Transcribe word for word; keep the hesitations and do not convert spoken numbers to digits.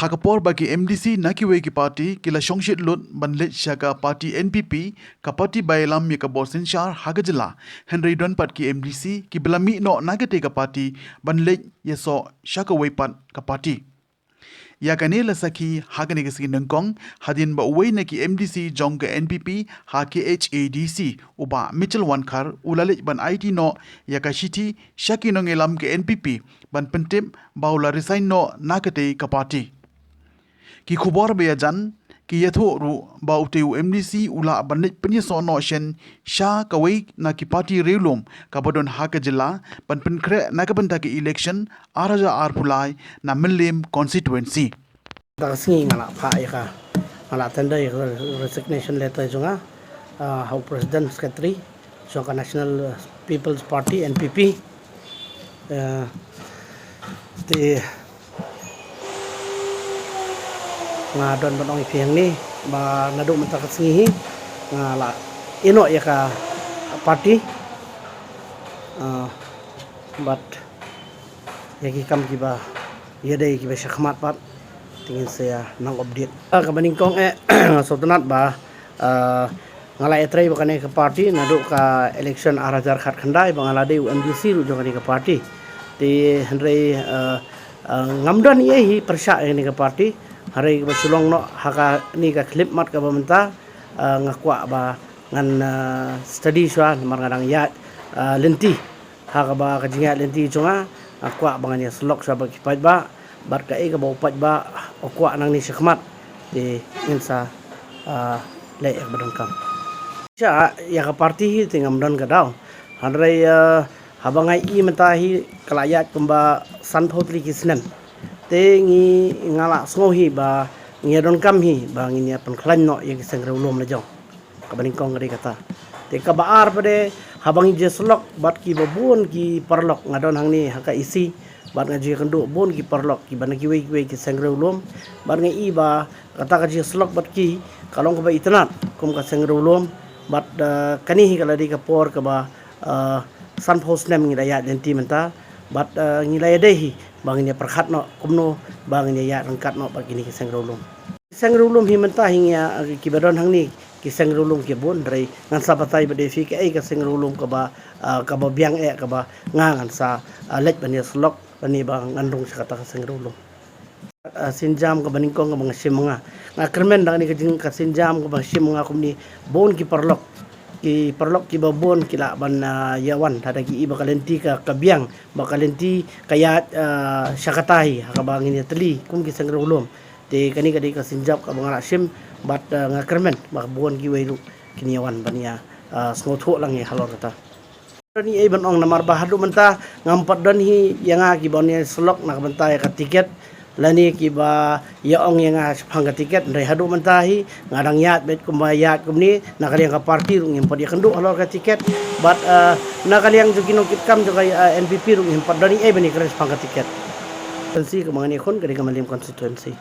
Ha ka por ba ki M D C na kiwei ki party ki la shongshit lut ban leit sha ka party N P P, ka party ba ïalam ïa ka bor synshar ha ka jylla, hynrei don pat ki M D C kiba la mih noh na katei ka party ban leit ïasoh sha kawei pat ka party. Ïa kane la sakhi ha kane ka sngi nyngkong hadien ba uwei na ki M D C jong ka N P P ha K H A D C, u Bah Mitchell Wankhar, u la leit ban aiti noh ïa ka shithi sha ki nongïalam ka N P P ban pyntip ba u la resign noh na katei ka party. Ki khubor ba ïajan ki ïathuh ruh ba utei u M D C u lah ban leit pynïasoh noh shen sha kawei na ki party riewlum kaba don ha ka jylla ban pynkhreh na ka bynta ka election ar hajar arphew lai na Mylliem constituency. Mynta ka sngi nga la phah ïa ka, nga la tender ïa ka resignation letter jong nga, ah, ha u President Secretary jong ka National People's Party, N P P. Eh, te nga don ban ong ïa phi hangne ba naduh mynta ka sngi hi nga la ïeh noh ïa ka party. Ah, bad ïa ki kam kiba ïadei kiba shakhmat pat te ngin sa ïa nang update. Ah, kaba nyngkong eh nga sngewtynnat ba, ah, nga la ïatrei bad kane ka party naduh ka election ar hajar khatkhyndai ba nga la dei u M D C ruh jong kane ka party. Te hynrei, ah, ah, ngam don ei ei hi pyrshah ïa kane ka party. Hynrei kaba shu long noh ha kane ka khyllipmat kaba mynta, ah, nga kwah ba ngan, ah, study shuwa namar nga dang ïaid, ah, lynti ha kaba ka jingïaid lynti jong nga, nga kwah ba ngan ïasyllok shuwa bad ki paidbah bad kaei kaba u paidbah u kwah nangne shakhmat te ngin sa, ah, leh ïa kaba donkam. Sha ïa ka party hi te ngam don ka daw. Hynrei, ah, haba nga ïohi mynta hi ka la ïaid kumba sanphew tylli ki snem. Te ngi, nga la sngew hi ba ngi ïa donkam hi ba ngin ïa pynkhlaiñ noh ïa ki seng riewlum la jong. Kaba nyngkong ka dei kata. Te kaba ar pat de haba ngi ïasyllok bad kiba bun ki paralok, nga don hangne ha ka E C bad nga ju ïakynduh bun ki paralok kiba na kiwei kiwei ki seng riewlum bad nga i ba kata ka jingïasyllok bad ki ka long kaba itynnad kum ka seng riewlum bad, eh, kane hi ka la dei ka por kaba, eh, sanphew snem ngi la ïaid lynti mynta bad, eh, ngi la ïadei hi ba ngin ïa pyrkhat noh kumno ba ngin ïa ïaid ryngkat noh bad kine ki seng riewlum. Seng riewlum hi mynta hi ngi ïa, kiba don hangne ki seng riewlum ki bun, hynrei ngan sa batai bad ïa phi kaei ka seng riewlum kaba, ah, kaba biang eh kaba nga ngan sa, ah, leit ban ïasyllok lane ba ngan rung sha kata ka seng riewlum. Ah, sienjam kaba nyngkong kaba nga shim ma nga, nga kyrmen da kane ka jing, ka sienjam kaba nga shim ma nga kumne, bun ki paralok, ki paralok kiba bun ki lah ban, ah, ïa wan, lada ki i ba ka lynti ka, ka biang, ba ka lynti ka ïaid, ah, sha kata hi ha kaba ngin ïatylli kum ki seng riewlum. Te kane ka dei ka sienjam kaba nga la shim bad, ah, nga kyrmen ba bun kiwei ruh kin ïa wan ban ïa, ah, sngewthuh lang ïa halor kata. Don ei ei ban ong namar ba haduh mynta ngam pat don hi ïa nga kiba ïasyllok na ka bynta ïa ka tiket lane kiba ïa ong ïa nga shaphang ka tiket, hynrei haduh mynta hi nga dang ïaid beit kumba ïaid kumne na ka liang ka party ruh ngim pat ïakynduh halor ka tiket bad, ah, na ka liang jong ki nongkitkam jong ka, ah, N P P ruh ngim pat don ei ei ban ïakren shaphang ka tiket. Constituency kaba ngan ïakhun ka dei ka Mylliem constituency.